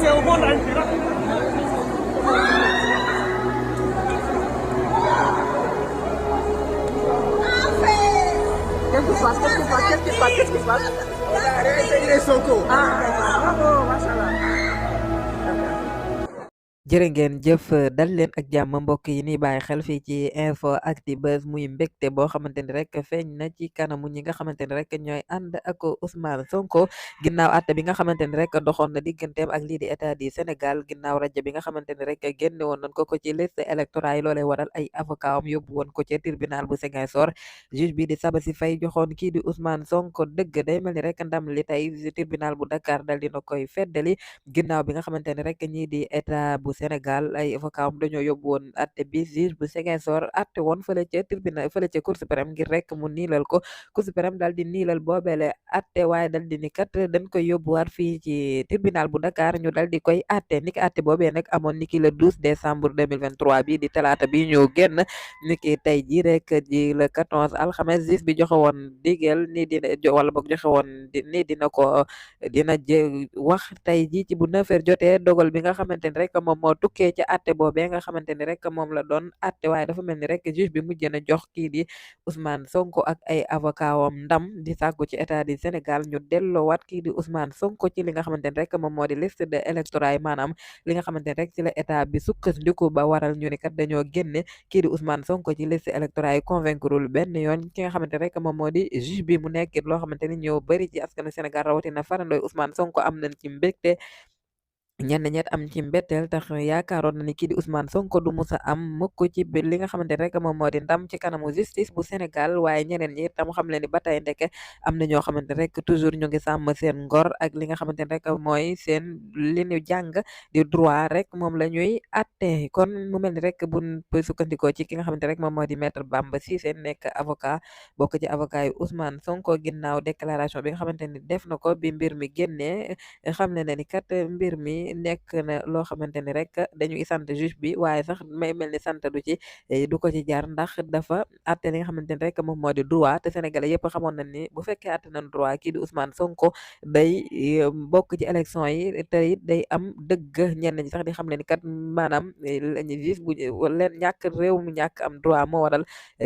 c'est au monde entier. Qu'est-ce qui se passe? Qu'est-ce qui se passe? Qu'est-ce qui se passe? Qu'est-ce qui se passe? On a réintégré Sonko. Ah, bravo, machallah. jërë ngeen jëf dal leen ak jàmm mbokk yi ni bàyyi xel fii ci info acti buzz muy mbégte boo xamante ni rek feeñ na ci kanamu ñi nga xamante ni rek ñooy ànd ak Ousmane Sonko ginnaaw àtte bi nga xamante ni rek doxoon na digganteem ak lii di état du Sénégal ginnaaw rajo bi nga xamante ni rek génne woon nañ ko ci liste électorale yi loolee waral ay avocat am yóbbu woon ko ci tribunal bu Ziguinchor juge bi di Sabassy Faye joxoon kii di Ousmane Sonko dëgg day mel ni rek ndam li tey tribunal bu Dakar dal dina koy feddali ginnaaw bi nga xamante ne rek ñii di état bu Sénégal ay avocat am dañoo yóbbu woon atte bi juge bu Ziguinchor atte woon fële ca tribunal fële ca Cour suprême ngir rek mu niilal ko Cour suprême daal di niilal boobeele atte waaye dal di ni kat dañ koy yóbbuwaat fii ci tribunal bu Dakar ñu dal di koy atte niki atte boobee nag amoon niki le 12 décembre 2023 bi di talaata bi ñu génn niki tey ji rek ji le 14 alxames juge bi joxe woon digal ni dina wala boog joxe woon ni dina ko dina wax tey ji ci bu 9h jotee dogal bi nga xamante ni rek moom moo tukkee ci atte boobee nga xamante ni rek moom la doon atte waaye dafa mel ni rek juge bi mujj na jox kii di Ousmane Sonko ak ay avocat wam ndam di sàkku ci état du Sénégal ñu delloowaat kii di Ousmane Sonko ci li nga xamante ni rek moom moo di liste de électorat yi maanaam li nga xamante ni rek ci la état bi sukkandiku ba waral ñu ni kat dañoo génne kii di Ousmane Sonko ci liste électorat yi convaincreul benn yoon ki nga xamante ni rek moom moo di juge bi mu nekkit loo xamante ni ñoo bëri ci askanu Sénégal rawatina farandooy Ousmane Sonko am nañ ci mbégte ñenn ñet am ci mbetteel tax yaakaaroon na ni kii di Ousmane Sonko du musa am mukk ci li nga xamante ne rek moom moo di ndam ci kanamu justice bu Sénégal waaye ñeneen ñi itam xam leen ni ba tey ndeke am na ñoo xamante rek toujours ñu ngi sàmm seen ngor ak li nga xamante ne rek mooy seen li ñu jàng di droit rek moom la ñuy atte kon mu mel ni rek buñ sukkandikoo ci ki nga xamante rek moom moo di maître Bamba Cissé nekk avocat bokk ci avocat yu Ousmane Sonko ginnaaw déclaration bi nga xamante ni def na ko bi mbir mi génnee xam ne ni kat mbir mi nekk na loo xamante ni rek dañuy sant juge bi waaye sax may mel ni sant du ko ci jaar ndax dafa atte li nga xamante ni rek moom moo di droit te sénégalais yëpp xamoon nañ ni bu fekkee atte nañ droit kii di Ousmane Sonko day bokk ci élection yi te it day am dëgg ñenn ñi sax di xam ne ni kat maanaam lañu juge bu leen ñàkk réew mu ñàkk am droit moo waral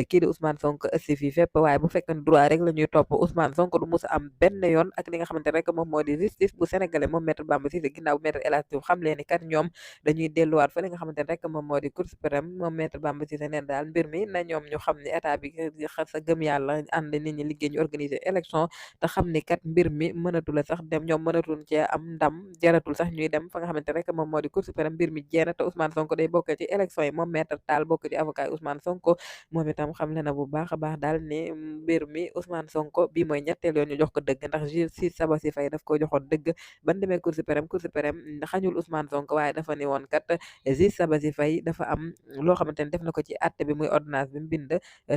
kii di Ousmane Sonko ëssi fii fépp waaye bu fekkee droit rek la ñuy topp Ousmane Sonko du mus a am benn yoon ak li nga xamante rek moom moo di justice bu sénégalais moom maître Bamba Cissé ginnaaw maître El Hadji Diouf xam leen ni kat ñoom dañuy delluwaat fa li nga xamante rek moom moo di Cour suprême moom maître Bamba Cissé neen daal mbir mi na ñoom ñu xam ne état bi sa gëm yàlla ànd nit ñi liggéey ñu organiser élection te xam ni kat mbir mi mënatul a sax dem ñoom mënatul cee am ndam jaratul sax ñuy dem fa nga xamante rek moom moo di Cour suprême mbir mi jeena te Ousmane Sonko day bokk ci élection yi moom maître Tall bokk ci avocat Ousmane Sonko moom itam xam le na bu baax a baax daal ni mbir mi Ousmane Sonko bi mooy ñetteel yoon ñu jox ko dëgg ndax juge si Sabassy Faye daf ko joxoon dëgg ban demee Cour suprême xañul Ousmane Sonko waaye dafa ni woon kat juge Sabassy Faye dafa am loo xamante ni def na ko ci atte bi muy ordonnance bi mu bind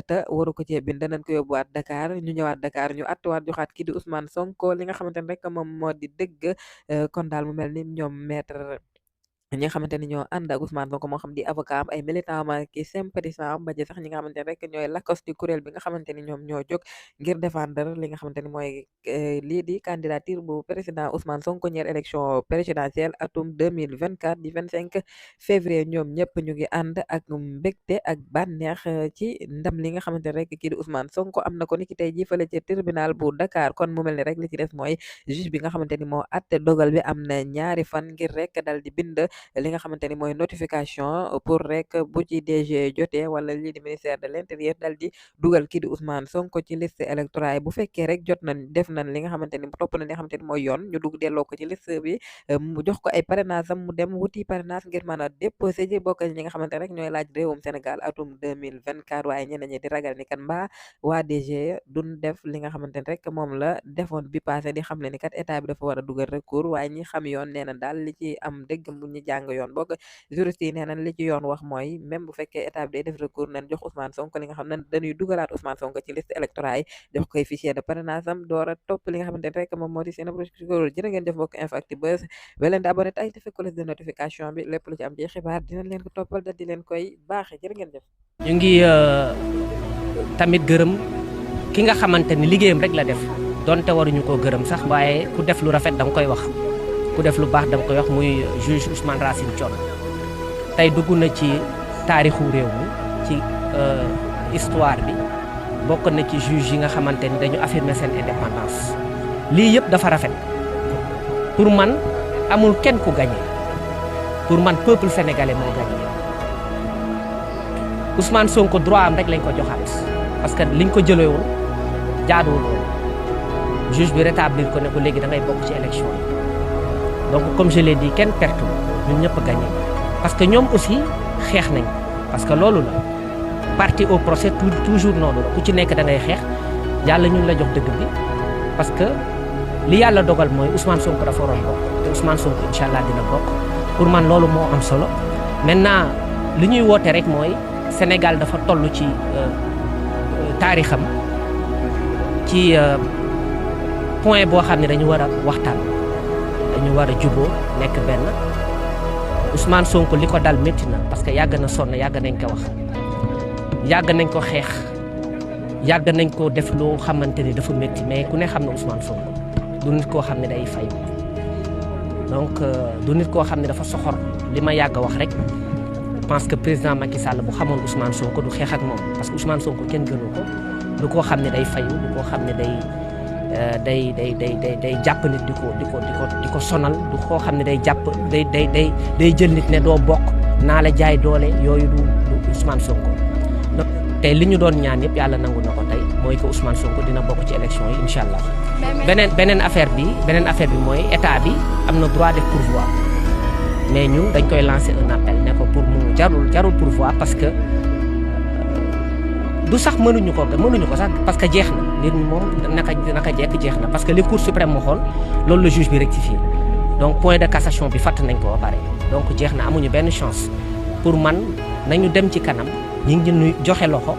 te waru ko cee bind nañ ko yóbbuwaat Dakar ñu ñëwaat Dakar ñu attewaat joxaat kii di Ousmane Sonko li nga xamante ni rek moom moo di dëgg kon daal mu mel ni ñoom maître ñi nga xamante ni ñoo ànd ak Ousmane Sonko moo xam di avocat am ay militant am ki sympathisant am ba ci sax ñi nga xamante ni rek ñooy lakos di kuréel bi nga xamante ni ñoom ñoo jóg ngir défendre li nga xamante ni mooy lii di candidature bu président Ousmane Sonko ñeer élection présidentielle atum 2024 di 25 février ñoom ñëpp ñu ngi ànd ak mbégte ak bànneex ci ndam li nga xamante ni rek kii di Ousmane Sonko am na ko ni ki tey ji fële ci tribunal bu Dakar kon mu mel ni rek li ci des mooy juge bi nga xamante ni moo atte dogal bi am na ñaari fan ngir rek dal di bind li nga xamante ni mooy notification pour rek bu ci DG jotee wala lii di ministère de l'intérieur dal di dugal kii di Ousmane Sonko ci liste électorale yi bu fekkee rek jot nañ def nañ li nga xamante ni topp nañ li nga xamante ni mooy yoon ñu dugg delloo ko ci liste bi mu jox ko ay parrainage am mu dem wuti parrainage ngir mën a déposé ji bokk ñi nga xamante rek ñooy laaj réewum Sénégal atum 2024 waaye ñeneen ñi di ragal ni kan mbaa waa DG duñ def li nga xamante ni rek moom la defoon bi passé di xam le ni kat état bi dafa war a dugal recours waaye ñi xam yoon nee na daal li ci am dëgg mu ñi jàng yoon bokk juriste yi nee nañ li ci yoon wax mooy même bu fekkee état bi day def recours nañ jox Ousmane Sonko li nga xam ne dañuy dugalaat Ousmane Sonko ci liste électorale yi jox koy fichier de parrainage am door a topp li nga xamante ne rek moom moo di seen procédure jërë ngeen jëf mbokk Infactu Buzz ba leen di abonné tay te fekk cloche de notification bi lépp lu ci am ci xibaar dinañ leen ko toppal da di leen koy baaxee jërë ngeen jëf ñu ngi tamit gërëm ki nga xamante ni liggéeyam rek la def donte waruñu koo gërëm sax waaye ku def lu rafet danga koy wax ku def lu baax da nga koy wax muy juge Ousmane Racine Thion tey dugg na ci taarixu réew mi ci histoire bi bokk na ci juge yi nga xamante ni dañu affirmer seen indépendance lii yëpp dafa rafet pour man amul kenn ku gagné pour man peuple sénégalais moo gagné Ousmane Sonko droit am rek lañ ko joxaat parce que liñ ko jëlee woon jaaduwul woon juge bi rétablir ko ne ko léegi da ngay bokk ci élection yi donc comme je l'ai dit kenn perte ñun ñëpp gagné parce que ñoom aussi xeex nañ parce que loolu la parti au procès toujours noonu la ku ci nekk da ngay xeex yàlla ñun la jox dëgg bi parce que li yàlla dogal mooy Ousmane Sonko dafa waroon bokk te Ousmane Sonko incha allah dina bokk pour man loolu moo am solo maintenant li ñuy woote rek mooy Sénégal dafa toll ci taarixam ci point boo xam ne dañu war a waxtaan dañu war a juboo nekk benn Ousmane Sonko li ko dal métti na parce que yàgg na sonn yàgg nañ ko wax yàgg nañ ko xeex yàgg nañ ko def loo xamante ni dafa métti mais ku ne xam ne Ousmane Sonko du nit koo xam ne day fay donc du nit koo xam ne dafa soxor li ma yàgg a wax rek je pense que président Macky Sall bu xamoon Ousmane Sonko du xeex ak moom parce que Ousmane Sonko kenn gënu ko du koo xam ne day fayu du koo xam ne day jàpp nit di ko sonal du koo xam ne day jàpp day jël nit ne doo bokk naa la jaay doole yooyu du Ousmane Sonko tey li ñu doon ñaan yëpp yàlla nangu na ko tey mooy que Ousmane Sonko dina bokk ci élection yi incha allah. beneen affaire bi mooy état bi am na droit def pourvoi mais ñun dañ koy lancer un appel ne ko pour mu jarul pourvoi parce que du sax mënuñu ko sax parce que jeex na mbir mi moom naka jekk jeex na parce que li Cour suprême waxoon loolu la juge bi rectifié donc point de cassation bi fàtt nañ ko ba pare donc jeex na amuñu benn chance pour man nañu dem ci kanam ñu ngi ñu joxe loxo